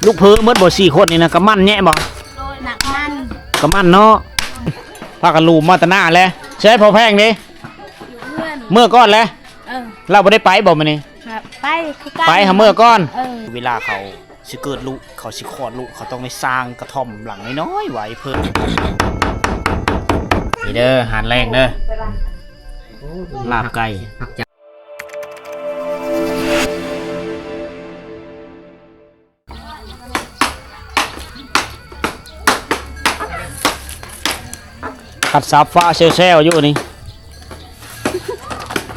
ລູກເພີໝົດບໍ່ ສີ່ຄົນນີ້ນະ? ກະໝັ່ນແຍະບໍ່? ໂດຍ ໜັກໝັ່ນ ກະໝັ່ນເນາະ. ພາກັນລູມມາແຕ່ໜ້າແຫຼະ. ໃສພໍ່ແພງເດ? ຢູ່ເຮືອນ ເມືອກ່ອນແຫຼະ. ເອີ ລາວບໍ່ໄດ້ໄປບໍ່ມື້ນີ້? ໄປຄືກັນ ໄປຫາເມືອກ່ອນ. ເອີ ເວລາເຂົາຊິເກີດລູກ ເຂົາຊິຄອດລູກ ເຂົາຕ້ອງໄດ້ສ້າງກະທ່ອມຫຼັງນ້ອຍໆໄວ້ເພີ່ມ. ນີ້ເດີ ອາຫານແລງເດີ ລາບໄກ່. ຄັດສາບຟ້າແຊວໆຢູ່ນີ້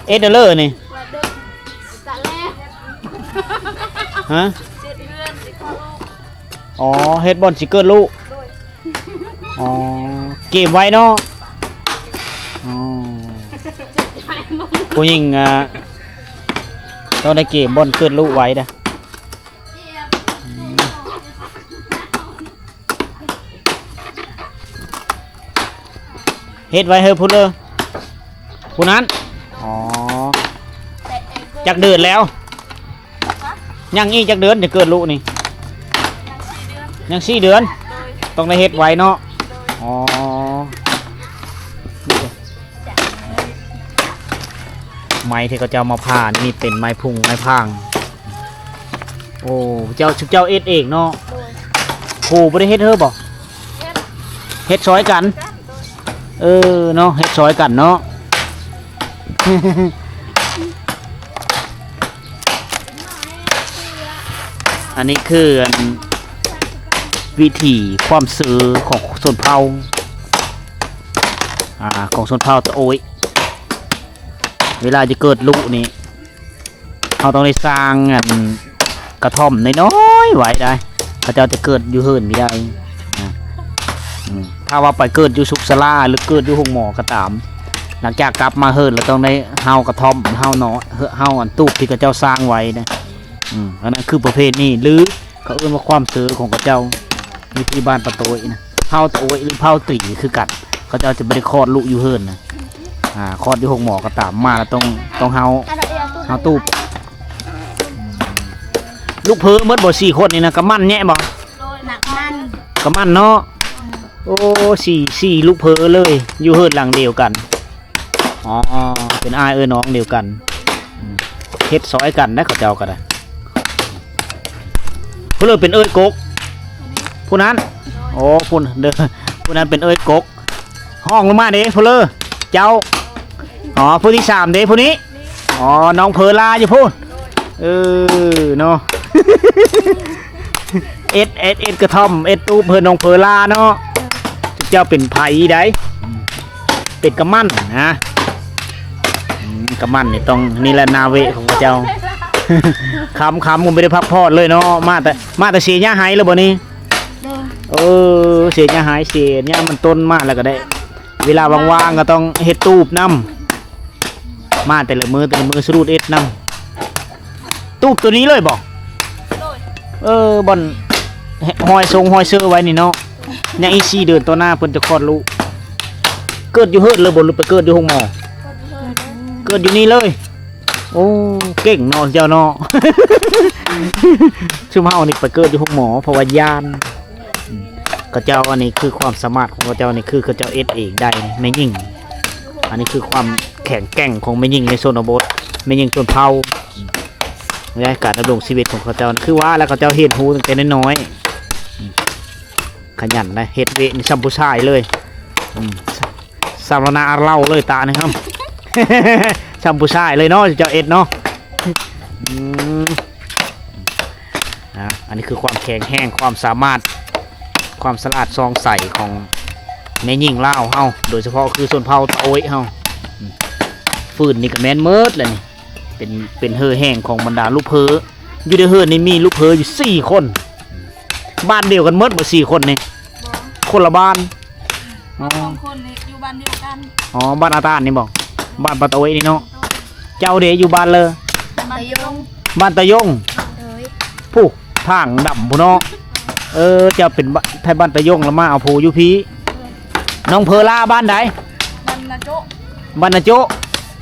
ເອັດເດີນີ້. ຮະ? ອໍ ເຮັດບ່ອນຊິເກີດລູກ. ອໍ ເກມໄວເນາະ. ອໍ ຜູ້ຍິງ ອ່າ ຕ້ອງໄດ້ເກມບ່ອນເກີດລູກໄວເດ້. ເຮັດໄວ້ເຮີ້ ພຸ້ນເອີ ຜູ້ນັ້ນ. ອໍ ຈັກເດືອນແລ້ວ? ຍັງອີກຈັກເດືອນຈະເກີດລູກນີ້? ຍັງສີ່ເດືອນ ຕ້ອງໄດ້ເຮັດໄວເນາະ. ອໍ ໄມ້ທີ່ເຂົາເຈົ້າມາຜ່ານີ້ເປັນໄມ້ພຸງໄມ້ພາງ. ໂອ້ ເຈົ້າ ຊຸມເຈົ້າເຮັດເອງເນາະ? ໂດຍ ຜູ້ບໍ່ໄດ້ເຮັດເຮີ້ບໍ່? ເຮັດ ເຮັດຊ່ອຍກັນ. ເອີເນາະ ເຮັດຊ່ອຍກັນເນາະ. ອັນນີ້ຄື ອັນ ວິຖີຄວາມເຊື່ອຂອງຊົນເຜົ່າ ອ່າ ຂອງຊົນເຜົ່າຕະໂອ້ຍ. ເວລາຈະເກີດລູກນີ້ ເຮົາຕ້ອງໄດ້ສ້າງອັນກະທ່ອມນ້ອຍໆໄວ້ໄດ໋ ເຂົາເຈົ້າຈະເກີດຢູ່ເຮືອນນີ້ໄດ້. ອາ ອືມ ຖ້າວ່າໄປເກີດຢູ່ສຸກສາລາ ຫຼື ເກີດຢູ່ໂຮງໝໍກໍຕາມ ຫຼັງຈາກກັບມາເຮືອນແລ້ວຕ້ອງໄດ້ເຫົ່າກະທ່ອມ ເຫົ່າເນາະ ເຫົ່າອັນຕູບທີ່ເຂົາເຈົ້າສ້າງໄວ້ນະ. ອືມ ອັນນັ້ນຄືປະເພນີ ຫຼື ເຂົາເອີ້ນວ່າຄວາມເຊື່ອຂອງເຂົາເຈົ້າ ຢູ່ທີ່ບ້ານປາໂຕ້ຍນະ. ເຜົ່າຕະໂອ້ຍ ຫຼື ເຜົ່າຕີຄືກັນ ເຂົາເຈົ້າຈະບໍ່ໄດ້ຄອດລູກຢູ່ເຮືອນນະ. ອ່າ ຄອດຢູ່ໂຮງໝໍກໍຕາມ ມາແລ້ວຕ້ອງ ຕ້ອງເຫົ່າ ເຫົ່າຕູບ. ລູກເພີໝົດບໍ່ ສີ່ຄົນນີ້ນະ? ກະໝັ່ນແຍະບໍ່? ໜັກໝັ່ນ ກະໝັ່ນເນາະ. ໂອ້ ສີ່ ສີ່ລູກເພີເລີຍ ຢູ່ເຮືອນຫຼັງດຽວກັນ. ອໍ ເປັນອ້າຍເອື້ອຍນ້ອງດຽວກັນ. ເຮັດຊ່ອຍກັນໄດ໋ ເຂົາເຈົ້າກໍໄດ້. ຜູ້ເລີເປັນເອື້ອຍກົກ ຜູ້ນັ້ນ. ໂອ້ ຜູ້ເດີ ຜູ້ນັ້ນເປັນເອື້ອຍກົກ. ຮ້ອງລົງມາເດ້ ຜູ້ເລີ ເຈົ້າ. ອໍ ຜູ້ທີສາມເດ້ ຜູ້ນີ້. ອໍ ນ້ອງເພີລາຢູ່ພຸ້ນ. ເອີເນາະ ເຮັດ ເຮັດ ເຮັດກະທ່ອມ ເຮັດຕູບເພິ່ນ ນ້ອງເພີລາເນາະ. ເຈົ້າເປັນໃຜໄດ໋? ເປັນກຳໝັ້ນນະ. ອືມ ກຳໝັ້ນນີ້ຕ້ອງ ນີ້ແຫຼະໜ້າເວະຂອງເຈົ້າ. ຄ່ຳໆ ບໍ່ໄດ້ພັກຜ່ອນເລີຍເນາະ. ມາແຕ່ ມາແຕ່ເສຍຫຍ້າໄຮ່ແລ້ວບໍ່ນີ້? ໂດຍ ເອີ ເສຍຫຍ້າໄຮ່ ເສຍຫຍ້າມັນຕົ້ນ ມາແລ້ວກໍໄດ້ ເວລາວ່າງໆ ກໍຕ້ອງເຮັດຕູບນຳ. ມາແຕ່ລະມື້ ແຕ່ລະມື້ສະດຸດເຮັດນຳ. ຕູບໂຕນີ້ເລີຍບໍ່? ໂດຍ ເອີ ບ່ອນ ຮອຍຊົງຮອຍເຊີໄວ້ນີ້ເນາະ. ຍັງອີກສີ່ເດືອນຕໍ່ໜ້າເພິ່ນຈະຄອດລູກ. ເກີດຢູ່ເຮືອນເລີຍບໍ່ ຫຼືໄປເກີດຢູ່ໂຮງໝໍ? ເກີດຢູ່ນີ້ເລີຍ. ໂອ້ ເກັ່ງເນາະເຈົ້າເນາະ. ຊຸມເຮົານີ້ໄປເກີດຢູ່ໂຮງໝໍ ເພາະວ່າຢ້ານ. ອືມ ເຂົາເຈົ້າ ອັນນີ້ຄືຄວາມສາມາດຂອງເຂົາເຈົ້ານີ້ ຄືເຂົາເຈົ້າເຮັດເອງໄດ້ ແມ່ຍິງ. ອັນນີ້ຄືຄວາມແຂງແກ່ງຂອງແມ່ຍິງໃນຊົນນະບົດ ແມ່ຍິງຊົນເຜົ່າ. ອືມ ໃນການດຳລົງຊີວິດຂອງເຂົາເຈົ້າ ຄືວ່າແລ້ວ ເຂົາເຈົ້າຮຽນຮູ້ຕັ້ງແຕ່ນ້ອຍໆ. ອືມ ຂະຫຍັນນະ ເຮັດເວະນີ້ຊ່ຳຜູ້ຊາຍເລີຍ. ອືມ ຊ່ຳລະນາອາເລົ່າເລີຍຕານີ້ ຊ່ຳຜູ້ຊາຍເລີຍເນາະ ເຈົ້າເອັດເນາະ. ອືມ ນະ ອັນນີ້ຄືຄວາມແຂງແຮງ ຄວາມສາມາດ ຄວາມສະຫຼາດຊ່ອງໃສຂອງແມ່ຍິງລາວເຮົາ ໂດຍສະເພາະຄືຊົນເຜົ່າຕາໂອ້ຍເຮົາ. ອືມ ຟືນນີ້ກໍແມ່ນໝົດແລ້ວນີ້ ເປັນ ເປັນເຫື່ອແຮງຂອງບັນດາລູກເພີ. ຢູ່ໃນເຮືອນນີ້ມີລູກເພີຢູ່ສີ່ຄົນ. ບ້ານດຽວກັນໝົດບໍ່ ສີ່ຄົນນີ້? ບໍ່ ຄົນລະບ້ານ. ອໍ ສອງຄົນນີ້ຢູ່ບ້ານດຽວກັນ. ອໍ ບ້ານອາຕານນີ້ບໍ່? ບ້ານປາຕະໂອ້ຍນີ້ເນາະ. ໂດຍ ເຈົ້າເດ ຢູ່ບ້ານເລີ? ບ້ານຕາຍົງ. ບ້ານຕາຍົງ. ໂດຍ ຜູ້ທາງດຳຜູ້ເນາະ. ເອີ ເຈົ້າເປັນ ໄທບ້ານຕາຍົງ ລະມາເອົາຜູ້ຢູ່ພີ້. ໂດຍ ນ້ອງເພີລາບ້ານໃດ? ບ້ານນາໂຈະ. ບ້ານນາໂຈະ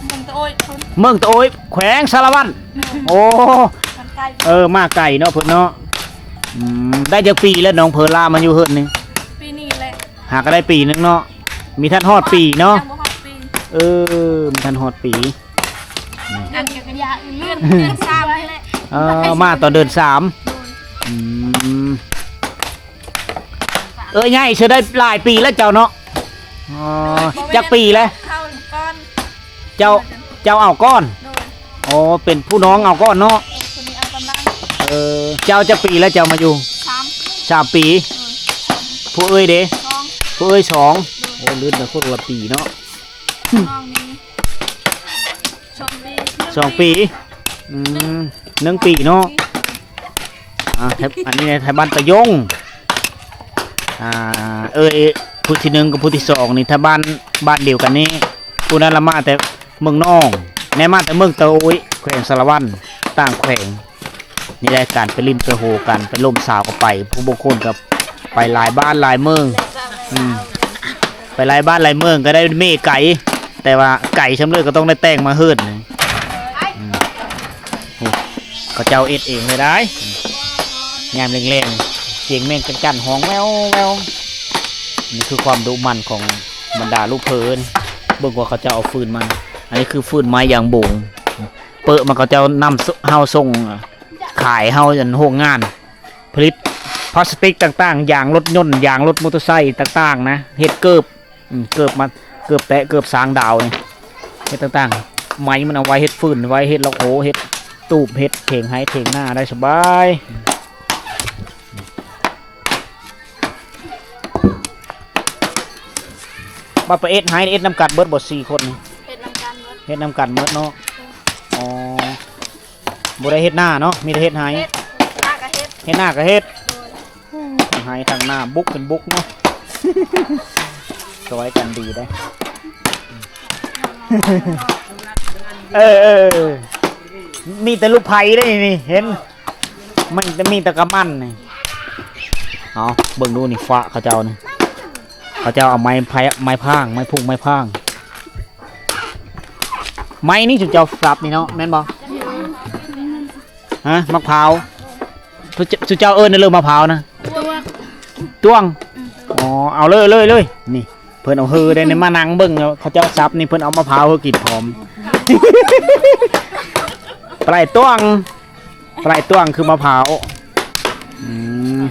ເມືອງຕາໂອ້ຍພຸ້ນ. ເມືອງຕາໂອ້ຍ ແຂວງສາລະວັນ. ໂດຍ ໂອ້ ມັນໄກ ເອີ ມາໄກເນາະເພິ່ນເນາະ. ອືມ ໄດ້ຈັກປີແລ້ວນ້ອງເພີລາມາຢູ່ເຮືອນນີ້? ປີນີ້ແຫຼະ ຫາກໍໄດ້ປີໜຶ່ງເນາະ ມີທັນຮອດປີເນາະ ຍັງບໍ່ຮອດປີ ເອີ ມີທັນຮອດປີ ອັນກໍຢາກເດືອນ ເດືອນສາມນີ້ແຫຼະ ເອີ ມາຕອນເດືອນສາມ ໂດຍ ອືມ ເອີຍ ໃຫຍ່ເຊີໄດ້ຫຼາຍປີແລ້ວເຈົ້າເນາະ ອໍ ຈັກປີແລ້ວ? ເຮົາກ່ອນ ເຈົ້າ ເຈົ້າເອົາກ່ອນ ໂດຍ ອໍ ເປັນຜູ້ນ້ອງເອົາກ່ອນເນາະ ເອີ ຜູ້ນີ້ເອົາກຳລັງ ເອີ ເຈົ້າຈັກປີແລ້ວເຈົ້າມາຢູ່? ສາມ ສາມປີ ໂດຍ ຜູ້ເອີຍເດ? ສອງ ຜູ້ເອີຍສອງ ໂດຍ ໂອ້ ລື່ນໄປຄົນລະປີເນາະ ນ້ອງນີ້ສອງປີ ສອງປີ ອືມ ໜຶ່ງປີເນາະ ອ່າ ອັນນີ້ໄທບ້ານຕາຍົງ ອ່າ ເອີຍ ຜູ້ທີໜຶ່ງກັບຜູ້ທີສອງນີ້ ໄທບ້ານ ບ້ານດຽວກັນນີ້ ຜູ້ນັ້ນລະມາແຕ່ເມືອງນອງ ແນມາແຕ່ເມືອງຕະໂອ້ຍ ແຂວງສາລະວັນ ຕ່າງແຂວງ ນີ້ແຫຼະ ການໄປຫຼິ້ນໄປໂຮ ການໄປລົມສາວກໍໄປ ຜູ້ບາງຄົນກໍໄປຫຼາຍບ້ານຫຼາຍເມືອງ ອືມ ໄປຫຼາຍບ້ານຫຼາຍເມືອງກໍໄດ້ເມໄກ ແຕ່ວ່າໄກຊ່ຳເລີຍກໍຕ້ອງໄດ້ແຕ່ງມາເຮືອນ ອືມ ໂອ້ ເຂົາເຈົ້າເຮັດເອງເລີຍໄດ໋ ຍາມແລງໆ ສຽງແມງຈັນໆ ຮ້ອງແວ່ວໆ ນີ້ຄືຄວາມດຸໝັ່ນຂອງບັນດາລູກເພີນ ເບິ່ງວ່າເຂົາເຈົ້າເອົາຟືນມາ ອັນນີ້ຄືຟືນໄມ້ຢາງບົງ ເປີະມາເຂົາເຈົ້ານຳເຮົາສົ່ງຂາຍເຮົາອັນໂຮງງານຜະລິດພລາສຕິກຕ່າງໆ ຢາງລົດຍົນ ຢາງລົດມໍເຕີໄຊຕ່າງໆ ນະ ເຮັດເກີບ ອືມ ເກີບມາ ເກີບແຕະ ເກີບຊ້າງດາວນີ້ ເຮັດຕ່າງໆ ໄມ້ມັນເອົາໄວ້ເຮັດຟືນ ໄວ້ເຮັດລະໂຄ ເຮັດຕູບ ເຮັດເຖງໄຮ່ເຖງນາໄດ້ສະບາຍ. ບັດໄປເຮັດໄຮ່ ເຮັດນຳກັນເບິດບໍ່ ສີ່ຄົນນີ້? ເຮັດນຳກັນເບິດ ເຮັດນຳກັນເບິດເນາະ. ເອີ ອໍ ບໍ່ໄດ້ເຮັດນາເນາະ ມີແຕ່ເຮັດໄຮ່ ເຮັດນາກໍເຮັດ ເຮັດນາກໍເຮັດ ໂດຍ ທັງໄຮ່ທັງນາ ບຸກເປັນບຸກເນາະ ຊ່ອຍກັນດີເດ້. ເອີ ເອີ ເອີ ມີແຕ່ລູກໃພ້ເດ້ນີ້ ເຫັນ ມັນຈະມີແຕ່ກະມັນນີ້. ເອົາ ເບິ່ງດູນີ້ ຝາເຂົາເຈົ້ານີ້ ເຂົາເຈົ້າເອົາໄມ້ໄຜ່ ໄມ້ພາງ ໄມ້ພຸ້ງໄມ້ພາງ ໄມ້ນີ້ ຊຸມເຈົ້າສັບນີ້ເນາະ ແມ່ນບໍ່? ຮະ ໝາກພ້າວ ຊຸມເຈົ້າເອີ້ນເລີຍ ໝາກພ້າວນະ? ຕວງ ຕວງ ອືມ ອໍ ເອົາເລີຍ ເລີຍ ເລີຍ ນີ້ ເພິ່ນເອົາເຮີໄດ້ ນີ້ມານັ່ງເບິ່ງ ເຂົາເຈົ້າສັບນີ້ ເພິ່ນເອົາມະພ້າວເຮີກິນພ້ອມ ປາໄຫຼຕວງ ປາໄຫຼຕວງຄືມະພ້າວ. ອືມ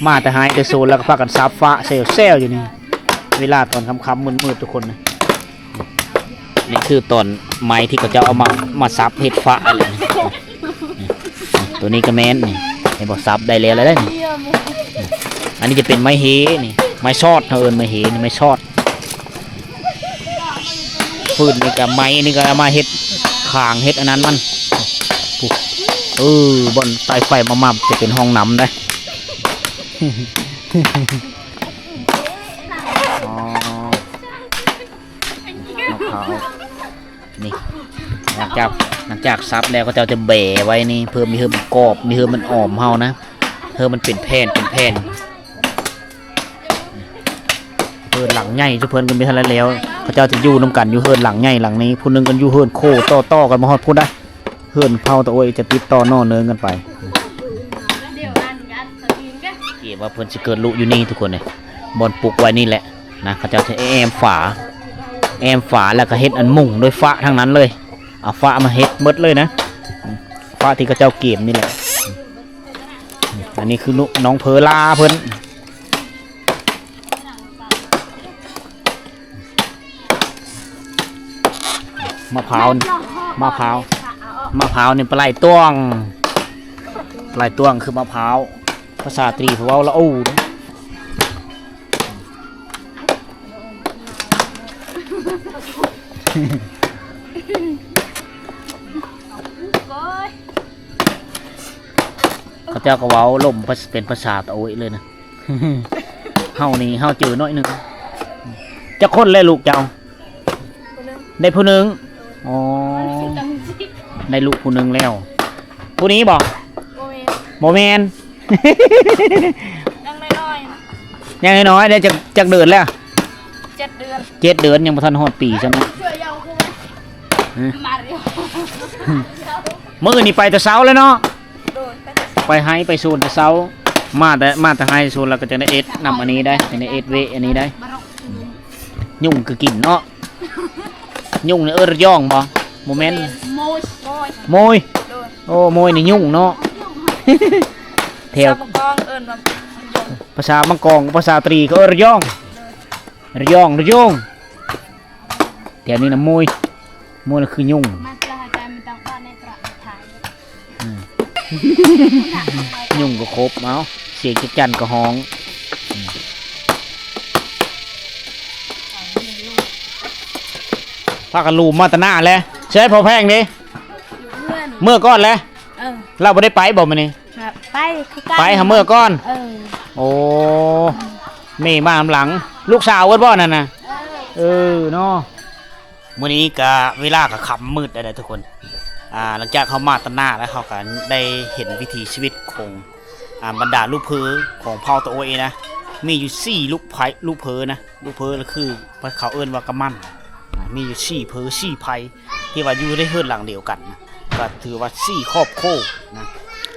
ມາແຕ່ໄຮ່ແຕ່ສວນ ແລ້ວກໍພາກັນສັບຝາແຊວໆຢູ່ນີ້ ເວລາຕອນຄ່ຳໆມືດໆ ທຸກຄົນນະ. ນີ້ຄືຕອນໄມ້ທີ່ເຂົາເຈົ້າເອົາມາ ມາສັບເຮັດຝາ ໂຕນີ້ກໍແມ່ນນີ້ ເຫັນບໍ່ ສັບໄດ້ແລ້ວ ແລ້ວນີ້. ອັນນີ້ຈະເປັນໄມ້ເຮນີ້ ໄມ້ຊອດ ເຮົາເອີ້ນໄມ້ເຮນີ້ ໄມ້ຊອດ. ຟືນນີ້ກໍ ໄມ້ນີ້ກໍເອົາມາເຮັດຄາງ ເຮັດອັນນັ້ນມັນ ເອີ ບ່ອນໄຕ້ໄຟມາມາ ຈະເປັນຫ້ອງນ້ຳໄດ໋. ອໍ ມະພ້າວ ນີ້ ຫຼັງຈາກ ຫຼັງຈາກສັບແລ້ວ ເຂົາເຈົ້າຈະແບໄວ້ນີ້ ເພື່ອມີເຮີມັນກອບ ມີເຮີມັນອອມເຮົານະ ເຮີມັນເປັນແຜ່ນ ເປັນແຜ່ນ. ເຮືອນຫຼັງໃຫຍ່ ຊຸມເພິ່ນກໍມີເທົ່ານັ້ນແລ້ວ ເຂົາເຈົ້າຈະຢູ່ນຳກັນຢູ່ເຮືອນຫຼັງໃຫຍ່ຫຼັງນີ້ ຜູ້ໜຶ່ງກໍຢູ່ເຮືອນໂຄ້ຕໍ່ໆກັນມາຮອດພຸ້ນໄດ໋. ເຮືອນເຜົ່າຕະໂອ້ຍຈະຕິດຕໍ່ຕໍ່ເນື່ອງກັນໄປ. ເກມວ່າເພິ່ນຊິເກີດລຸຢູ່ນີ້ທຸກຄົນເອີຍ ບ່ອນປຸກໄວ້ນີ້ແຫຼະນະ. ເຂົາເຈົ້າຈະແອ້ມຝາ ແອ້ມຝາ ແລ້ວກໍເຮັດອັນມຸງດ້ວຍຝາທັງນັ້ນເລີຍ ເອົາຝາມາເຮັດໝົດເລີຍນະ ຝາທີ່ເຂົາເຈົ້າເກມນີ້ແຫຼະ. ອັນນີ້ຄືນ້ອງເພີລາເພິ່ນ. ມະພ້າວ ມະພ້າວ ມະພ້າວນີ້ປາໄຫຼຕວງ ປາໄຫຼຕວງຄືມະພ້າວ ພາສາຕຣີເຂົາເວົ້າລະອູ. ເຂົາເຈົ້າກໍເວົ້າລົມເປັນພາສາຕະໂອ້ຍເລີຍນະ. ເຮົານີ້ເຮົາເຈີໜ້ອຍໜຶ່ງ. ຈັກຄົນແລ້ວລູກເຈົ້າ? ຜູ້ໜຶ່ງ ໄດ້ຜູ້ໜຶ່ງ. ອໍ ໄດ້ລູກຜູ້ໜຶ່ງແລ້ວ. ຜູ້ນີ້ບໍ່? ບໍ່ແມ່ນ ບໍ່ແມ່ນ. ຍັງນ້ອຍໆ ຍັງນ້ອຍໆ ໄດ້ຈັກ ຈັກເດືອນແລ້ວ? ເຈັດເດືອນ ເຈັດເດືອນ ຍັງບໍ່ທັນຮອດປີຊ້ຳນະ. ມື້ນີ້ໄປແຕ່ເຊົ້າແລ້ວເນາະ? ໂດຍ ໄປແຕ່ເຊົ້າ. ໄປໄຮ່ໄປສວນແຕ່ເຊົ້າ ມາແຕ່ ມາແຕ່ໄຮ່ສວນ ແລ້ວກໍຈັ່ງໄດ້ເອັດນ້ຳອັນນີ້ໄດ໋ ຈັ່ງໄດ້ເອັດເວະອັນນີ້ໄດ໋. ຍຸງກໍກິນເນາະ. ຍຸງນີ້ເອີ້ນລະຢອງບໍ່? ບໍ່ແມ່ນ ໂມຍ ໂມຍ ໂມຍ. ໂດຍ. ໂອ້ ໂມຍນີ້ຍຸງເນາະ. ແຖວ ພາສາບາງກອງເອີ້ນວ່າ ພາສາບາງກອງ ພາສາຕຣີເຂົາເອີ້ນລະຢອງ ລະຢອງ ລະຢອງ. ແຖວນີ້ນະໂມຍ ໂມຍລະຄືຍຸງ. ມາເພື່ອໃຫ້ໃຈມັນຕັ້ງບ້ານໃນປະເທດໄທ. ອືມ ຍຸງກໍຄົບ ເອົາ ສຽງຈັກຈັ່ນກໍຮ້ອງ. ອືມ ພາກັນລູມມາແຕ່ໜ້າແຫຼະ. ໃສພໍ່ແພງເດ? ຢູ່ເຮືອນ. ເມືອກ່ອນແຫຼະ. ເອີ ລາວບໍ່ໄດ້ໄປບໍ່ມື້ນີ້? ໄປຄືກັນ ໄປຫາເມືອກ່ອນ. ເອີ ໂອ້ ແມ່ມານຳຫຼັງ. ລູກສາວເບິດບໍ່ນັ້ນນະ? ເອີ ເອີເນາະ. ມື້ນີ້ກະເວລາກະຄ່ຳມືດແລ້ວເດີທຸກຄົນ. ອ່າ ຫຼັງຈາກເຮົາມາຕະໜ້າແລ້ວ ເຮົາກະໄດ້ເຫັນວິຖີຊີວິດຂອງ ອ່າ ບັນດາລູກເພີຂອງເຜົ່າຕະໂອ້ຍນະ. ມີຢູ່ສີ່ລູກໄພ ລູກເພີນະ. ລູກເພີລະຄືເຂົາເອີ້ນວ່າກະໝັ້ນ. ອ່າ ມີຢູ່ສີ່ເພີສີ່ໄພທີ່ວ່າຢູ່ໃນເຮືອນຫຼັງດຽວກັນນະ. ກະຖືວ່າສີ່ຄອບຄົວນະ.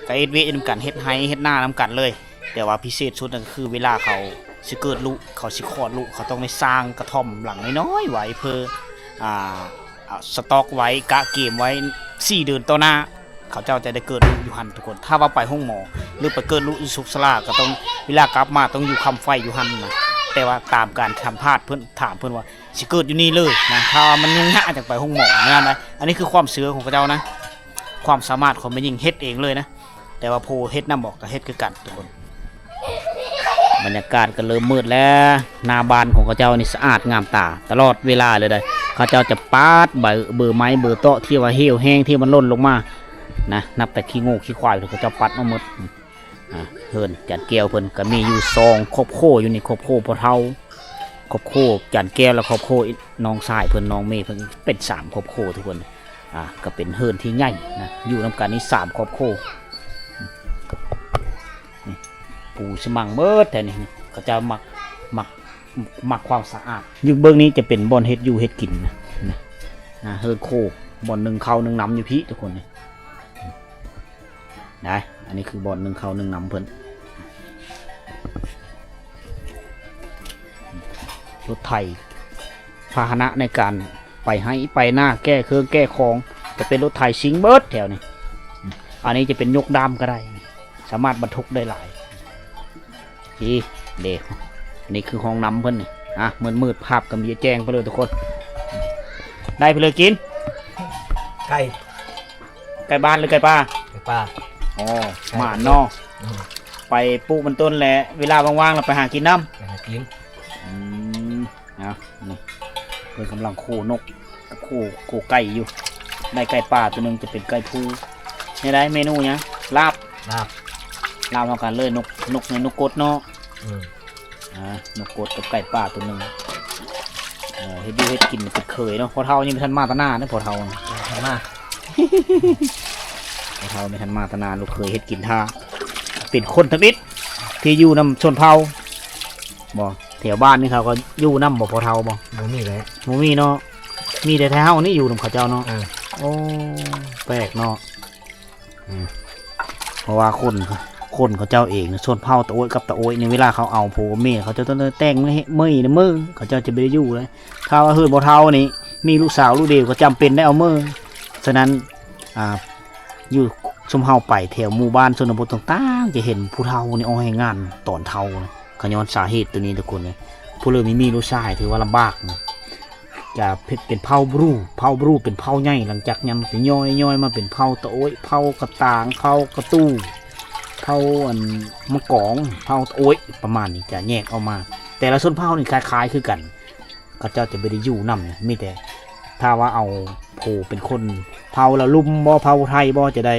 ກະເຮັດວຽກນຳກັນ ເຮັດໄຮ່ເຮັດນານຳກັນເລີຍ. ແຕ່ວ່າພິເສດສຸດນັ້ນກໍຄືເວລາເຂົາຊິເກີດລູກ ເຂົາຊິຄອດລູກ ເຂົາຕ້ອງໄດ້ສ້າງກະທ່ອມຫຼັງນ້ອຍໆໄວ້ ເພື່ອ ອ່າ ສະຕັອກໄວ້ ກະເກມໄວ້ ສີ່ເດືອນຕໍ່ໜ້າ ເຂົາເຈົ້າຈະໄດ້ເກີດລູກຢູ່ຫັ້ນທຸກຄົນ. ຖ້າວ່າໄປໂຮງໝໍ ຫຼືໄປເກີດລູກຢູ່ສຸກສາລາ ກໍຕ້ອງ ເວລາກັບມາຕ້ອງຢູ່ຄ້ຳໄຟຢູ່ຫັ້ນນະ. ແຕ່ວ່າຕາມການສຳພາດເພິ່ນ ຖາມເພິ່ນວ່າຊິເກີດຢູ່ນີ້ເລີຍນະ. ຖ້າວ່າມັນຫຍຸ້ງຍາກ ຈັ່ງໄປໂຮງໝໍແນວນັ້ນນະ. ອັນນີ້ຄືຄວາມເຊື່ອຂອງເຂົາເຈົ້ານະ. ຄວາມສາມາດຂອງແມ່ຍິງເຮັດເອງເລີຍນະ. ແຕ່ວ່າຜູ້ເຮັດນຳບໍ່ກໍເຮັດຄືກັນທຸກຄົນ. ບັນຍາກາດກໍເລີ່ມມືດແລ້ວ. ໜ້າບ້ານຂອງເຂົາເຈົ້ານີ້ສະອາດງາມຕາຕະຫຼອດເວລາເລີຍເດ້. ເຂົາເຈົ້າຈະປາດໃບເບີໄມ້ເບີເຕາະທີ່ວ່າເຫ່ວແຫ້ງທີ່ມັນຫຼົ່ນລົງມານະ. ນັບແຕ່ຂີ້ງູຂີ້ຄວາຍ ເຂົາເຈົ້າປັດເອົາໝົດ. ອ່າ ເຮືອນຈານແກ້ວເພິ່ນກໍມີຢູ່ສອງຄອບຄົວຢູ່ນີ້ ຄອບຄົວພໍ່ເຖົ້າ ຄອບຄົວຈານແກ້ວ ແລະ ຄອບຄົວນ້ອງຊາຍເພິ່ນ ນ້ອງເມເພິ່ນ ເປັນສາມຄອບຄົວທຸກຄົນ. ອ່າ ກໍເປັນເຮືອນທີ່ໃຫຍ່ນະ ຢູ່ນຳກັນນີ້ສາມຄອບຄົວ. ນີ້ ປູສະມັງເບິດແຖວນີ້. ເຂົາເຈົ້າມັກ ມັກ ມັກຄວາມສະອາດ. ຢູ່ເບື້ອງນີ້ຈະເປັນບ່ອນເຮັດຢູ່ເຮັດກິນນະ ນະ. ອ່າ ເຮືອນໂຄ ບ່ອນໜຶ່ງເຂົ້າໜຶ່ງນ້ຳຢູ່ພີ້ທຸກຄົນນີ້. ໄດ້ ອັນນີ້ຄືບ່ອນໜຶ່ງເຂົ້າໜຶ່ງນ້ຳເພິ່ນ. ລົດໄຖ ພາຫະນະໃນການໄປໄຮ່ໄປນາ ແກ້ເຄື່ອງແກ້ຂອງ ຈະເປັນລົດໄຖຊິງເບິດແຖວນີ້. ອັນນີ້ຈະເປັນຍົກດາມກໍໄດ້ ສາມາດບັນທຸກໄດ້ຫຼາຍ. ອີ ເດ້ ນີ້ຄືຫ້ອງນ້ຳເພິ່ນນີ້. ອ່ະ ມືດໆ ພາບກໍມີແຈ້ງໄປເລີຍທຸກຄົນ. ໄດ້ໄປເລີຍກິນ ໄກ່ ໄກ່ບ້ານຫຼືໄກ່ປ່າ? ໄກ່ປ່າ. ອໍ ໄກ່ ໝານເນາະ. ອືມ ໄປປູກມັນຕົ້ນແຫຼະ ເວລາວ່າງໆ ລະໄປຫາກິນນຳ ໄປຫາກິນ. ອືມ ເອົາ ນີ້ເພິ່ນກຳລັງໂຄນົກ ໂຄ ໂຄໄກ່ຢູ່. ໄດ້ໄກ່ປ່າຕົວໜຶ່ງ ຈະເປັນໄກ່ພູ. ແນວໃດ ເມນູຫຍັງ? ລາບ ລາບ ລາບເທົ່າກັນເລີຍ. ນົກ ນົກໃນນົກກົດເນາະ. ອືມ ອ່າ ນົກກົດກັບໄກ່ປ່າຕົວໜຶ່ງ. ເອີ ເຮັດຢູ່ເຮັດກິນເປັນເຂີຍເນາະ. ພໍ່ເຖົ້າຍັງບໍ່ທັນມາຕະໜ້າເດ້ ພໍ່ເຖົ້າ ຍັງບໍ່ທັນມາ ພໍ່ເຖົ້າຍັງບໍ່ທັນມາຕະໜ້າ. ລູກເຂີຍເຮັດກິນຖ້າ ເປັນຄົນທຳອິດທີ່ຢູ່ນຳຊົນເຜົ່າ. ບໍ່ ແຖວບ້ານນີ້ເຂົາກໍຢູ່ນຳບໍ່ ພໍ່ເຖົ້າບໍ່? ບໍ່ມີແຫຼະ ບໍ່ມີເນາະ. ມີແຕ່ໄທເຮົານີ້ຢູ່ນຳເຂົາເຈົ້າເນາະ. ເອີ ໂອ້ ແປກເນາະ. ອືມ ເພາະວ່າຄົນ ຄົນເຂົາເຈົ້າເອງ ຊົນເຜົ່າຕະໂອ້ຍກັບຕະໂອ້ຍນີ້ ເວລາເຂົາເອົາຜົວເມຍ ເຂົາເຈົ້າຕ້ອງແຕ່ງໃຫ້ເມີຍ ເຂົາເຈົ້າຈະບໍ່ໄດ້ຢູ່ເລີຍ. ຖ້າວ່າເຮືອນບໍ່ເຖົ້ານີ້ ມີລູກສາວລູກດຽວ ກໍຈຳເປັນໄດ້ເອົາເມີ. ສະນັ້ນ ອ່າ ຢູ່ ຊຸມເຮົາໄປແຖວໝູ່ບ້ານຊົນນະບົດຕ່າງໆ ຈະເຫັນຜູ້ເຖົ້ານີ້ອອກແຮງງານຕອນເຖົ້ານະ ກໍຍ້ອນສາເຫດໂຕນີ້ທຸກຄົນເອີຍ. ຜູ້ເລີ່ມມີລູກຊາຍຖືວ່າລຳບາກນະ. ຈະເປັນເຜົ່າບຣູ ເຜົ່າບຣູເປັນເຜົ່າໃຫຍ່ ຫຼັງຈາກນັ້ນມັນຈະຍ່ອຍໆມາເປັນເຜົ່າຕະໂອ້ຍ ເຜົ່າກະຕາງ ເຜົ່າກະຕູ່ ເຜົ່າອັນມະກອງ ເຜົ່າຕະໂອ້ຍ ປະມານນີ້ ຈະແຍກອອກມາ. ແຕ່ລະຊົນເຜົ່ານີ້ຄ້າຍໆຄືກັນ ເຂົາເຈົ້າຈະບໍ່ໄດ້ຢູ່ນຳນະ ມີແຕ່ຖ້າວ່າເອົາຜູ້ເປັນຄົນເຜົ່າລາວລຸ່ມບໍ່ ເຜົ່າໄທບໍ່ ຈະໄດ້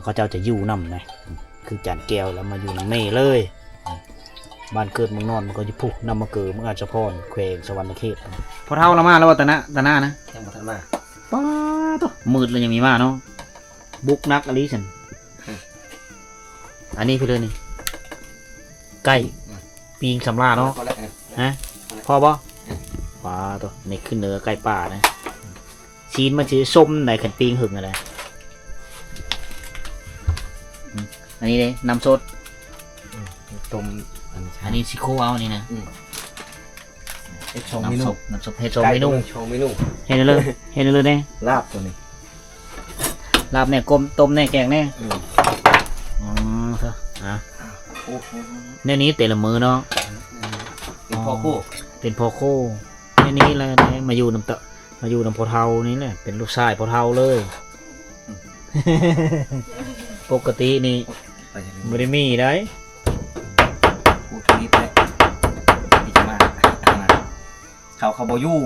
ເຂົາເຈົ້າຈະຢູ່ນຳນະ ຄືຈານແກ້ວລະມາຢູ່ນຳແມ່ເລີຍ. ບ້ານເກີດເມືອງນອນມັນກໍຢູ່ພຸ້ນ ນຳມາເກີເມືອງອາດສະພອນ ແຂວງສະຫວັນນະເຂດ. ພໍ່ເຖົ້າລະມາແລ້ວບໍ່ ຕາໜ້າ ຕາໜ້ານະ? ຍັງບໍ່ທັນມາ. ປາໂຕ ມືດແລ້ວຍັງມີມາເນາະ ບຸກໜັກອີ່ຫຼີຊັ້ນ. ອັນນີ້ເພິ່ນເອີ້ນນີ້ ໄກ່ ອືມ ປີ້ງສຳລາເນາະ. ພໍແລ້ວ ຮະ ພໍບໍ່? ປາໂຕ ນີ້ຄືເນື້ອໄກ່ປ່ານະ. ຊີ້ນມັນຊິສົ້ມໃດ ຄັນປີ້ງຫຶງຫັ້ນນະ. ອືມ ນີ້ເດ້ ນ້ຳສົດ ອືມ ຕົ້ມ ອັນນີ້ ອັນນີ້ຊິໂຄເອົານີ້ນະ ອືມ ເຮັດສອງເມນູ ນ້ຳສົດ ນ້ຳສົດເຮັດສອງເມນູ ສອງເມນູ ເຮັດເລີຍ ເຮັດເລີຍເດ້ ລາບໂຕນີ້ ລາບແດ່ ຕົ້ມ ຕົ້ມແດ່ ແກງແດ່ ອືມ ອໍ ເອີ ອ່ະ ໂອ້ ແນວນີ້ແຕ່ລະມື້ເນາະ ອືມ ເປັນພໍ່ໂຄ ອໍ ເປັນພໍ່ໂຄ ແນວນີ້ແຫຼະ ມາຢູ່ນຳຕະ ມາຢູ່ນຳພໍ່ເຖົ້ານີ້ແຫຼະ ເປັນລູກຊາຍພໍ່ເຖົ້າເລີຍ ປົກກະຕິນີ້ ໄປທາງນີ້ ບໍ່ໄດ້ມີໃດ ຜູ້ທີ່ນີ້ແຫຼະ ທີ່ຈະມາ ເຂົາ ເຂົາບໍ່ຢູ່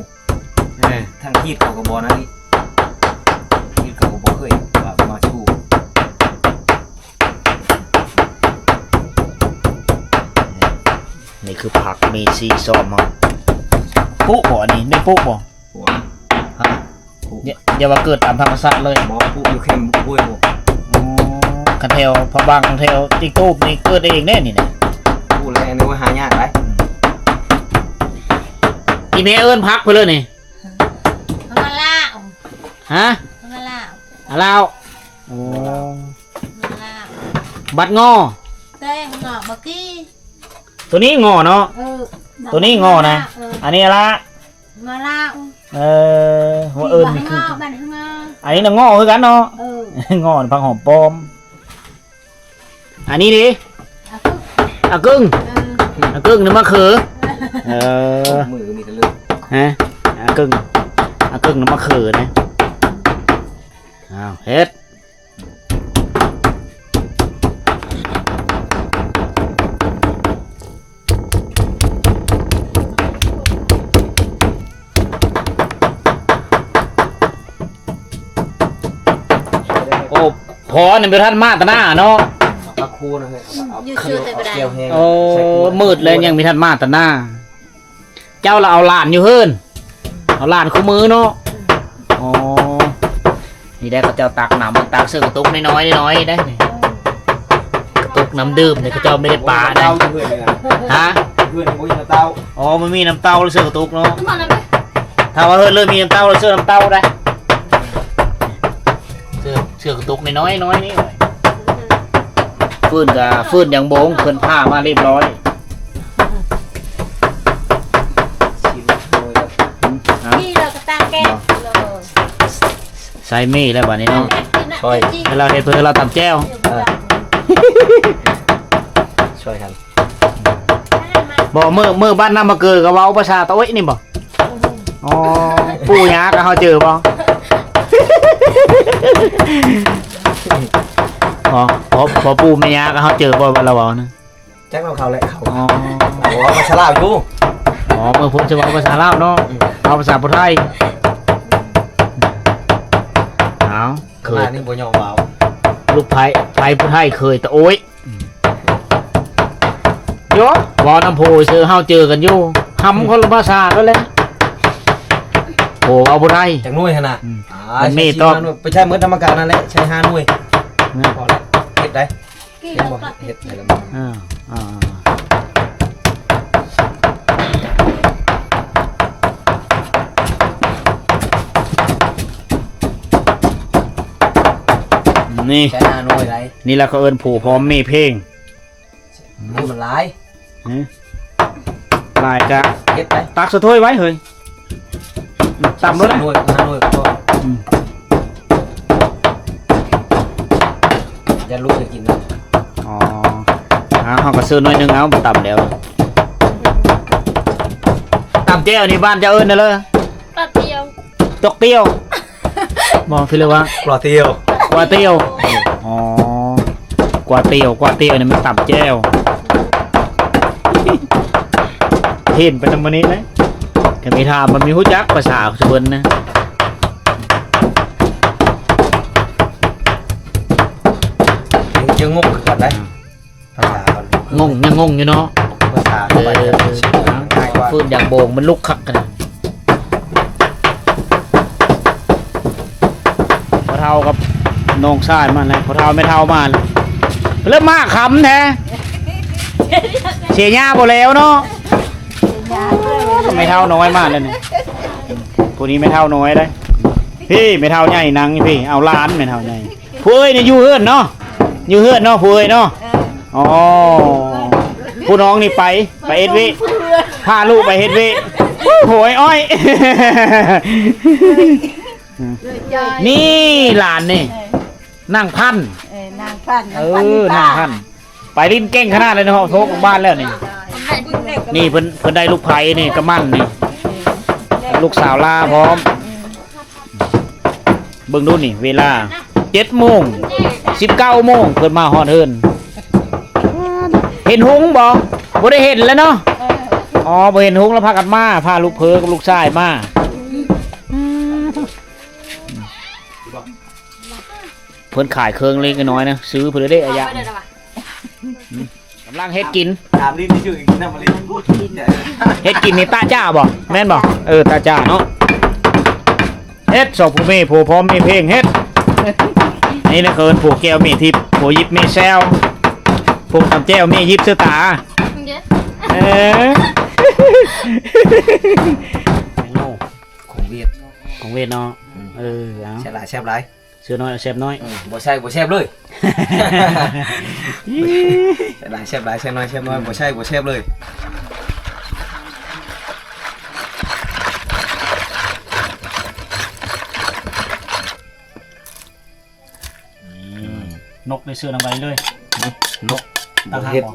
ເອີ ທາງຮີດເຂົາກໍບໍ່ນັ້ນອີກ ຮີດເຂົາກໍບໍ່ເຄີຍວ່າມາສູ່ ນີ້ຄືຜັກ ມີສີ່ຊອມເຮົາ ປຸບໍ່ອັນນີ້ ໄດ້ປຸບໍ່? ໂອ້ຍ ຮະ? ໂອ້ຍ ຢ່າ ຢ່າວ່າເກີດຕາມທຳມະຊາດເລີຍ ບໍ່ ປຸຢູ່ແຄມຫ້ວຍພຸ້ນ ອໍ ຄັນແຖວພະບັງ ແຖວຈິກຕູບນີ້ເກີດເອງເດ້ນີ້ນະ ປູແລ້ວ ນຶກວ່າຫາຍາກໄດ໋ ອີແມ່ເອີ້ນຜັກເພິ່ນເລີຍນີ້ ມາລາວ ຮະ? ມາລາວ ອາລາວ ໂອ້ ມາລາວ ບັດງໍ ແຕ່ງໍບໍ່ກີ້ ໂຕນີ້ງໍເນາະ ເອີ ໂຕນີ້ງໍນະ ເອີ ອັນນີ້ອາລາ ມາລາວ ເອີ ຫົວອື່ນຄື ອັນນີ້ນະງໍຄືກັນເນາະ ເອີ ງໍ ຜັກຫອມປ້ອມ ອັນນີ້ເດ້ ອາກຶ່ງ ອາກຶ່ງ ເອີ ອາກຶ່ງນະມະເຂືອ ເອີ ມືກໍມີແຕ່ເລືອດ ຮະ ອາກຶ່ງ ອາກຶ່ງນະມະເຂືອນະ ອ້າວ ເຮັດ ໂອ້ ພໍ່ນີ້ບໍ່ທັນມາແຕ່ໜ້າເນາະ ພະຄູນະເຮີ້ຍ ເອົາ ຢູ່ຊື່ແຕ່ບໍ່ໄດ້ ໂອ້ ມືດແລ້ວຍັງບໍ່ທັນມາແຕ່ໜ້າ ເຈົ້າລະເອົາຫຼານຢູ່ເຮືອນ ເອົາຫຼານຄູ່ມືເນາະ ອໍ ນີ້ໄດ້ເຂົາເຈົ້າຕັກນ້ຳ ຕັກໃສ່ກະຕຸກນ້ອຍໆ ນ້ອຍໆ ໄດ້ນີ້ ກະຕຸກນ້ຳດື່ມນີ້ເຂົາເຈົ້າບໍ່ໄດ້ປານະ ຮະ ເຮືອນບໍ່ມີນ້ຳເຕົ້າ ອໍ ມັນມີນ້ຳເຕົ້າໃສ່ກະຕຸກເນາະ ຖ້າວ່າເຮືອນເລີຍມີນ້ຳເຕົ້າ ໃສ່ນ້ຳເຕົ້າໄດ້ ໃສ່ ໃສ່ກະຕຸກນ້ອຍໆ ນ້ອຍນີ້ ຟືນກະຟືນຢາງບົງ ເພິ່ນຜ່າມາຮຽບຮ້ອຍ ຊີ້ນໂດຍ ນີ້ເຮົາກໍຕາແກງ ໃສ່ມີແລ້ວບາດນີ້ເນາະ ຊ່ອຍ ໃຫ້ລາວເຮັດ ເພື່ອລາວຕຳແຈ່ວ ເອີ ຊ່ອຍກັນ ບໍ່ ມື້ ມື້ບ້ານນ້ຳມະເກີກໍເວົ້າພາສາຕາໂອ້ຍນີ້ບໍ່? ອໍ ປູ່ຍ່າກໍເຮົາເຈີບໍ່? ອໍ ພໍ່ ພໍ່ປູ່ແມ່ຍ່າກໍເຮົາເຈີບໍ່ ລາວເວົ້ານະ? ຈັກນຳເຂົາແຫຼະເຂົາ ອໍ ເວົ້າພາສາລາວຢູ່ ອໍ ເມືອພຸ້ນຈະເວົ້າພາສາລາວເນາະ ອືມ ເວົ້າພາສາຜູ້ໄທ ອ້າວ ເຄີຍ ນີ້ບໍ່ຍອມເວົ້າ ລູກໃຜ ໃຜຜູ້ໄທເຄີຍຕະໂອ້ຍ ໂຍ ເວົ້ານຳຜູ້ຊື່ເຮົາເຈີກັນຢູ່ ຮຳຄົນລະພາສາໂລດແຫຼະ ໂອ້ ເວົ້າບໍ່ໄດ້ ຈັກໜ່ວຍຫັ້ນນະ ອືມ ອ່າ ມັນມີຕອບ ໃຊ້ສີ່ຫ້າໜ່ວຍ ໄປໃຊ້ໝົດນຳການນັ້ນແຫຼະ ໃຊ້ຫ້າໜ່ວຍ ນະ ພໍແລ້ວ ເຮັດໄດ້ ເຫັນບໍ່ ເຮັດໃຫ້ລະມັນ ອ່າ ອ່າ ນີ້ ໃຊ້ຫ້າໜ່ວຍໄດ້ ນີ້ລະເຂົາເອີ້ນຜູ້ພ້ອມມີເພງ ໂອ້ ມັນຫຼາຍ ຫື ຫຼາຍກະ ເຮັດໄປ ຕັກໃສ່ຖ້ວຍໄວ້ເຮີ້ຍ ຕຳໂລດນະ ໜ່ວຍ ຫ້າໜ່ວຍກໍພໍ ອືມ ຢ້ານລູກໄດ້ກິນນະ ອໍ ເຮົາກໍຊື້ໜ້ອຍໜຶ່ງເອົາ ຕຳແລ້ວ ຕຳແຈ່ວນີ້ບ້ານເຈົ້າເອີ້ນແນວໃດ? ຕອກຕຽວ ຕອກຕຽວ ບໍ່ ຄືເອີ້ນວ່າ ກວາຕຽວ ກວາຕຽວ ອໍ ກວາຕຽວ ກວາຕຽວນີ້ມັນຕຳແຈ່ວ ເຫັນໄປນຳມື້ນີ້ເລີຍ ກໍມີຖາມ ມັນມີຮູ້ຈັກພາສາເພິ່ນນະ ຍັງງົງຄືກັນໄດ໋. ພາສາ ງົງ ຍັງງົງຢູ່ເນາະ ພາສາ ເອີ ຝືນຢາງໂບງ ມັນລຸກຄັກຂະໜາດ ພໍ່ເຖົ້າກັບນ້ອງຊາຍມາແລ້ວ ພໍ່ເຖົ້າແມ່ເຖົ້າມາແລ້ວ ເລີ່ມມາຄ່ຳແທ້ ເສຍຫຍ້າບໍ່ແລ້ວເນາະ ແມ່ເຖົ້ານ້ອຍມາແລ້ວນີ້ ຜູ້ນີ້ແມ່ເຖົ້ານ້ອຍເດ້ ພີ້ແມ່ເຖົ້າໃຫຍ່ນັ່ງຢູ່ພີ້ ເອົາຫຼານແມ່ເຖົ້າໃຫຍ່ ຜູ້ເອີຍນີ້ຢູ່ເຮືອນເນາະ ຢູ່ເຮືອນເນາະ ຜູ້ເອີຍເນາະ. ເອີ ອໍ ຜູ້ນ້ອງນີ້ໄປ ໄປເຮັດວຽກ ພາລູກໄປເຮັດວຽກ. ໂອ້ຍ ອ້ອຍ ນີ້ຫຼານນີ້ ເອີ ນາງພັນ ເອີ ນາງພັນ ເອີ ນາງພັນ ໄປຫຼິ້ນເກັ່ງຂະໜາດເລີຍເນາະ ໂທການບ້ານແລ້ວນີ້. ນີ້ເພິ່ນ ເພິ່ນໄດ້ລູກໃພ້ນີ້ ກະໝັ້ນນີ້ ລູກສາວລາພ້ອມ. ເບິ່ງດູນີ້ ເວລາເຈັດໂມງ ສິບເກົ້າໂມງ ເພິ່ນມາຮອດເຮືອນ. ເຫັນຮຸ້ງບໍ່? ບໍ່ໄດ້ເຫັນແລ້ວເນາະ. ອໍ ບໍ່ເຫັນຮຸ້ງແລ້ວ ພາກັນມາ ພາລູກເພີກັບລູກຊາຍມາ. ເພິ່ນຂາຍເຄື່ອງເລັກນ້ອຍນະ ຊື້ເພິ່ນເດ້ອາຍະ. ກຳລັງເຮັດກິນ ຖາມລິ້ນຊື່ກິນນຳມາລິນ ເຮັດກິນນີ້ຕະຈ້າບໍ່? ແມ່ນບໍ່? ເອີ ຕະຈ້າເນາະ. ເຮັດສອງຜູ້ແມ່ ຜົວພ້ອມແມ່ເພັງເຮັດ. ນີ້ນະ ເອີ້ນຜົວແກ້ວແມ່ທິບ ຜົວຢິບແມ່ແຊວ ຜົວຕຳແຈ່ວແມ່ຢິບເສື້ອຕາ. ເອີ ຂອງຫວຽດ ຂອງຫວຽດເນາະ. ອືມ ເອີ ເອົາ ແຊບຫຼາຍ ແຊບຫຼາຍ. ເສື້ອນ້ອຍເອົາແຊບນ້ອຍ. ອືມ ບໍ່ໃຊ້ບໍ່ແຊບເລີຍ. ແຊບຫຼາຍ ແຊບຫຼາຍ ແຊບນ້ອຍ ແຊບນ້ອຍ ບໍ່ໃຊ້ບໍ່ແຊບເລີຍ. ອືມ ນົກໄດ້ເສື້ອນຳໄວ້ເລີຍ. ນົກ ຕັ້ງຫາກບໍ່?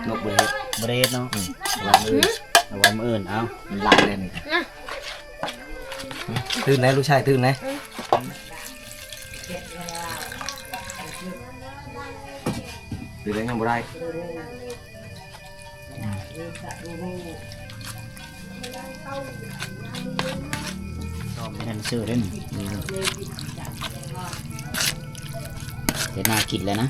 ນົກບໍ່ເຮັດ ບໍ່ໄດ້ເຮັດເນາະ. ອືມ ເອົາໄວ້ມື້ອື່ນ ເອົາໄວ້ມື້ອື່ນ. ເອົາ ມັນຫຼາຍແລ້ວນີ້. ຕື່ນແລ້ວ ລູກຊາຍ ຕື່ນແລ້ວ. ອືມ ຕື່ນແລ້ວ ຍັງບໍ່ໄດ້. ຊອມໃຫ້ທັນຊື່ເດ້ນີ້. ອືມ ເຮັດໜ້າກິນແລ້ວນະ.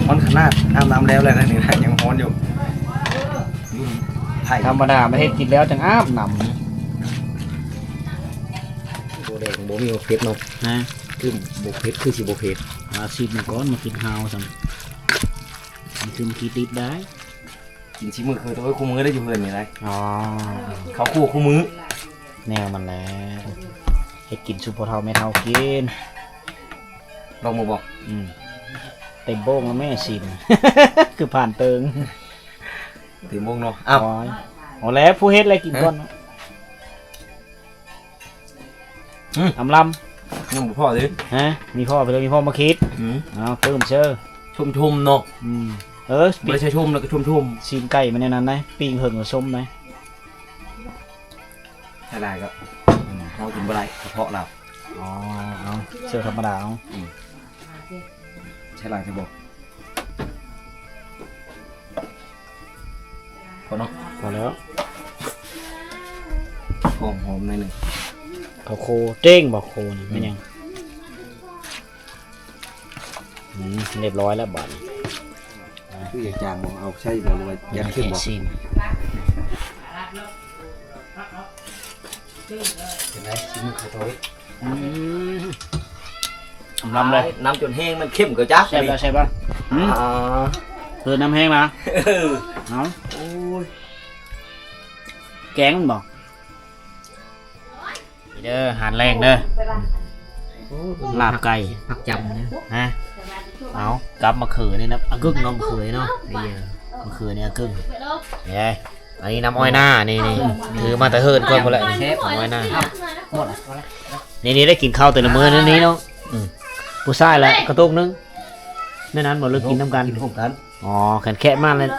ຮ້ອນຂະໜາດ ອາບນ້ຳແລ້ວແລ້ວນີ້ນະ ຍັງຮ້ອນຢູ່. ທຳມະດາມາເຮັດກິນແລ້ວຈັ່ງອາບນ້ຳ. ບໍ່ແດງ ບໍ່ມີໝາກເຜັດເນາະ. ຮະ? ຄືບໍ່ເຜັດ ຄືຊິບໍ່ເຜັດ. ອາ ຊີມມັນກ່ອນ ມາກິນຮາວຊັ້ນ. ມັນຄືມັນຂີ້ຕິດໄດ້. ກິນຊີມືຄືໂຕຍ ຄູ່ມື້ໄດ້ຢູ່ເຮືອນນີ້ໄດ໋. ອໍ ເຂົ້າຄົວຄູ່ມື້ ແນວມັນແຫຼະ. ເຮັດກິນສູ່ພໍ່ເຖົ້າແມ່ເຖົ້າກິນ. ລອງເບິ່ງບໍ່? ອືມ ເຕັມໂບ້ງແລ້ວແມ່ຊີມ ຄືຜ່ານເຕີງ. ເຕັມໂບ້ງເນາະ. ອ້າວ ໂອ້ຍ ເອົາແລ້ວ ຜູ້ເຮັດແຫຼະກິນກ່ອນ. ອືມ ອຳລຳ ຍັງບໍ່ພໍເດ້. ຮະ? ມີພໍໄປເລີຍ ມີພໍມາຄິດ. ອືມ ເອົາ ຕື່ມເຊີ ຊົມໆເນາະ. ອືມ ເອີ ບໍ່ໄດ້ໃສ່ຊົມແລ້ວກໍຊົມໆ. ຊີ້ນໄກ່ມັນແນວນັ້ນໄດ໋ ປີ້ງເຫິງກໍຊົມໄດ໋. ໃສ່ຫຼາຍກໍ ອືມ ເຮົາກິນບໍ່ໄດ້ ກະເພາະລາວ. ອໍ ເອົາ ເຊີທຳມະດາເອົາ. ອືມ ໃສ່ຫຼາຍຊິບໍ່ ພໍເນາະ. ພໍແລ້ວ ຫອມໆໜ້ອຍໜຶ່ງ. ເຂົ້າໂຄເຈ້ງບໍ່? ໂຄນີ້ແມ່ນຫຍັງ? ອືມ ອືມ ຮຽບຮ້ອຍແລ້ວບາດນີ້. ຄືຢາກຈາງບໍ່? ເອົາໃສ່ບໍ່ ຫຼືວ່າຢາກເຂັ້ມບໍ່? ຊີມ ເປັນໄງ? ຊີມເຂົ້າໂຕຍ. ອືມ ອຳລຳເລີຍ. ນ້ຳຈົນແຫ້ງ ມັນເຂັ້ມກໍຈັກ. ແຊບບໍ່? ແຊບບໍ່? ຫືມ ອ່າ ເອີ ນ້ຳແຫ້ງນະ. ເອີ ເອົາ ໂອ້ຍ ແກງມັນບໍ່? ນີ້ເດີ ອາຫານແລງເດີ ລາບໄກ່ ຜັກຈຳເດີ. ຮະ? ເອົາ ກັບມະເຂືອນີ້ນະ ອາກຶກເນາະ ມະເຂືອເນາະ. ນີ້ ມະເຂືອນີ້ອາກຶກ. ເອີ ອັນນີ້ນ້ຳອ້ອຍໜ້າ ນີ້ໆ ຖືມາແຕ່ເຮືອນກ່ອນພຸ້ນແຫຼະ. ແຊບ ນ້ຳອ້ອຍໜ້າ. ນີ້ໆ ໄດ້ກິນເຂົ້າແຕ່ລະມື້ນີ້ເນາະ. ອືມ ຜູ້ຊາຍລະກະຕຸກໜຶ່ງ ແມ່ນນັ້ນບໍ່ ຫຼືກິນນຳກັນ? ກິນຮ່ວມກັນ. ອໍ ແຂນແຄະມາແລ້ວ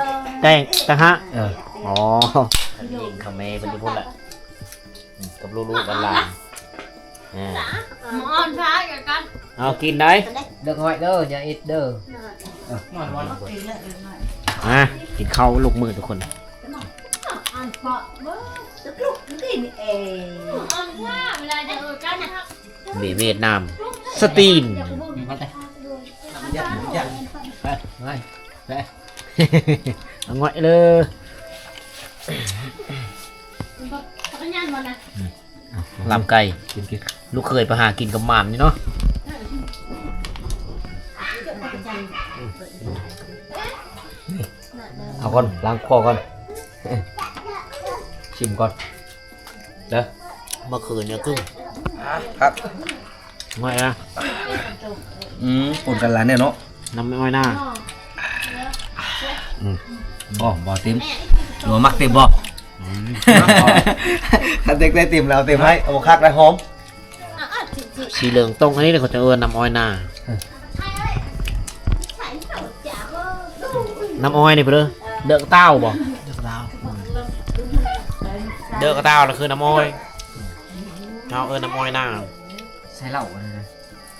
ແຕ່ງຕ່າງຫາກ. ເອີ ອໍ ຍິງເຂົາແມ່ເພິ່ນຢູ່ພຸ້ນລະ ອືມ ກັບລູກໆຫຼານໆ. ອ່າ ມາອ່ອນພາກັນ ເອົາກິນໄດ໋. ເລິກຫອຍເດີ ຢ່າອິດເດີ. ອ່າ ກິນເຂົ້າລູກມື້ທຸກຄົນ. ເວ ຫວຽດນາມ ສະຕີນ ເອົາຫງອຍເລີຍ. ລາບໄກ່ ກິນ ກິນ ລູກເຂີຍໄປຫາກິນກັບໝານນີ້ເນາະ. ເອົາກ່ອນ ລ້າງຄໍກ່ອນ ຊິມກ່ອນເດີ. ມະເຂືອນີ້ອາກຶ້ງ ຄັກ ຫອຍນະ ອືມ ປົນກັນຫຼາຍແນ່ເນາະ ນ້ຳອ້ອຍນາ ອືມ ບໍ່ ບໍ່ເຕັມ ຫຼືວ່າມັກເຕັມບໍ່? ອືມ ຄັນຢາກໄດ້ເຕັມແລ້ວເອົາເຕັມໃຫ້ ເອົາຄັກໄດ້ຫອມ ສີເຫຼືອງຕົງ ອັນນີ້ເຂົາຈະເອີ້ນນ້ຳອ້ອຍນາ ນ້ຳອ້ອຍນີ້ເພິ່ນເອີ້ນ ເດີກະຕ່າວບໍ່? ເດີກະຕ່າວ ເດີກະຕ່າວນະຄືນ້ຳອ້ອຍ ເຮົາເອີ້ນນ້ຳອ້ອຍນາ ໃສ່ເຫຼົ້າອັນນັ້ນນ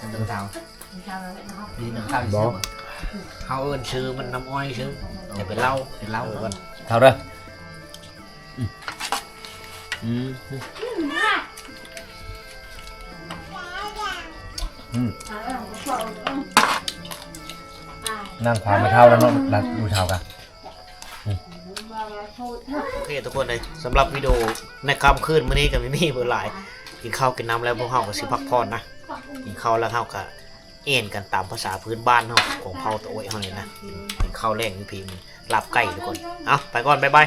ະ ເດີກະຕ່າວ ມີເດີກະຕ່າວ ບໍ່ ເຮົາເອີ້ນຊື່ມັນນ້ຳອ້ອຍຊື່ ແຕ່ເປັນເຫຼົ້າ ເປັນເຫຼົ້າ ເອີ ເທົ່າເດີ ອືມ ອືມ ອືມ ນັ່ງຂວາງແມ່ເຖົ້າແລ້ວເນາະ ລັດຢູ່ເຖົ້າກະ ອືມ ໂອເຄທຸກຄົນເອີຍ ສຳລັບວິດີໂອໃນຄ່ຳຄືນມື້ນີ້ກະມີບໍ່ຫຼາຍ ກິນເຂົ້າກິນນ້ຳແລ້ວ ພວກເຮົາກະຊິພັກຜ່ອນນະ ກິນເຂົ້າແລ້ວເຮົາກະ ແອ່ນກັນຕາມພາສາພື້ນບ້ານເຮົາ ຂອງເຜົ່າຕາໂອ້ຍເຮົານີ້ນະ ເປັນເຂົ້າແລງຢູ່ພີ້ ລາບໄກ່ທຸກຄົນ ເອົາ ໄປກ່ອນ ບາຍບາຍ.